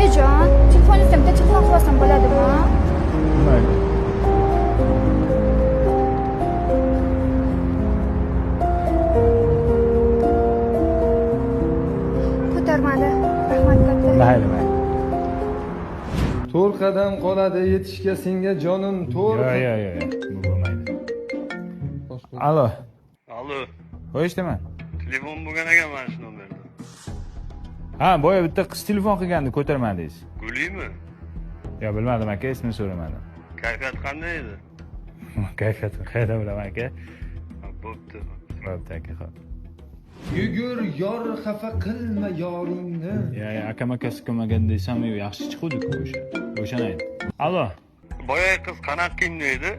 Akajon, telefoningizdan bitta telefon qilib olsam bo'ladimi? Mayli. Ko'tarmadi. Rahmat katta. Mayli, mayli. To'rt qadam qoladi yetishga senga, jonim, to'rt. Yo'q, yo'q, yo'q, bu bo'lmaydi. Alo. Alo, Qo'y, eshitaman. Telefon bo'lgan ekan mana shu nomerda. Ha, boya bitta qiz telefon qilgandi, ko'tarmadingiz. Gulimi? Yo, bilmadim aka, ismini so'ramadim. Kayfiyat qanday edi? Kayfiyatini qayerdan bilaman, aka? Ha, bo'pti. Bo'pti aka, xo'p. Yugur, yor, xafa qilma yoringni. Ya, ya, akam akasi ko'magan desam, yaxshi chiquvdi-ku o'sha. O'shani ayt. Alo. Boyagi qiz qanaqa kiyimda edi?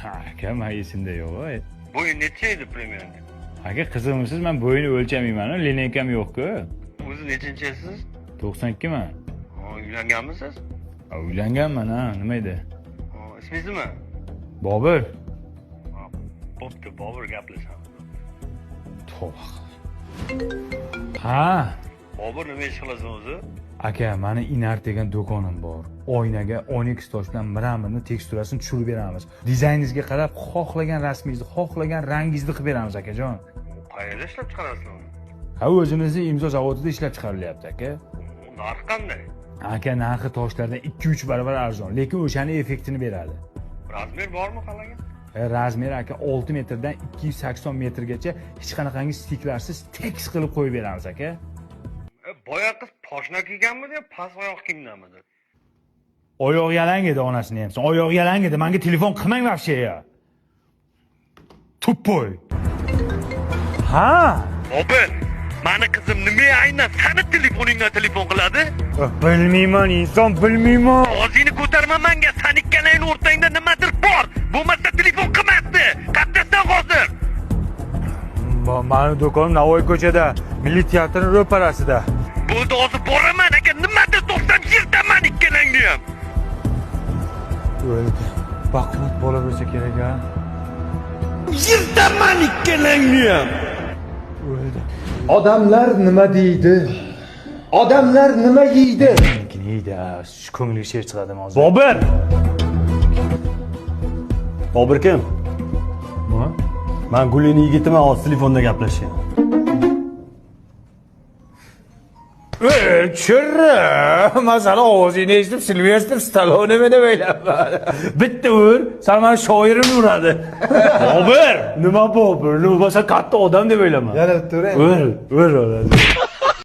Ha, aka, man esimda yo'q. Voy. Bo'yi necha edi примерно? Aka, qizimsiz, man bo'yini o'lchamayman, линейка m yo'q-ku. O'zi nechinchisiz? 92 man. Ha, uylanganmisiz? Ha, uylanganman, ha, nima edi? Ha, ismingiz nima? Bobur. Ha, bo'pti, Bobur, gaplashamiz. Tavba. Ha, Bobur, nima ish qilasan o'zi? Aka, mani Inart degan do'konim bor. Oynaga onyx tosh bilan мрамор ni teksturasini tushirib beramiz. Dizayningizga qarab xohlagan rasmingizni, xohlagan rangingizni qilib beramiz, akajon. Qayerda ishlab chiqarasizlar uni? Ha, o'zimizni Imzo zavodida ishlab chiqarilyapti, aka. Narxi qanday? Aka, narxi toshlardan 2-3 barobar arzon, lekin o'shani effektini beradi. Размер bormi qalaga? Размер i, aka, 6 metrdan 280 metrgacha hech qanaqangi стык larsiz tekis qilib qo'yib beramiz, aka. E, boyagi qiz poshna kiyganmidi yo past oyoq kiyimdamidi? Oyoq yalang edi, onasini ham. Oyoq yalang edi. Menga telefon qilmang вообще ya. Тупой. Ha. Bobur, mani qizim nima aynan sani telefoningdan telefon qiladi? Bilmayman, inson, bilmayman. Og'zingni ko'tarma manga, san ikkalangni o'rtangda nimadir bor. Bo'lmasa telefon qilmasdi. Qayerdasan hozir? Mani do'konim Navoiy ko'chada, Milliy teatrning ro'parasida. Bo'ldi, hozir boraman, aka, nimadir topsam yirtaman ikkalangni ham. O'ldi. Baquvvat bola bo'lsa kerak, ha. Yirtaman ikkalangni ham. O'ldi. Odamlar nima deydi? Odamlar nima yeydi? Menikini yeydi, ha. Shu ko'ngli she'r chiqadimi hozir? Bobur! Bobur kim? Nima? Man Gulini yigitiman, hozir telefonda gaplashgan. Ey, chirri! Masalan, ovozingni eshitib Silvestr Stallone deb o'ylabman. Bitta ur, san mani shoirim uradi. Bobur! Nima Bobur? Nima, sen katta odam deb o'ylaman. Yana bitta uray. Ur, ur uradi.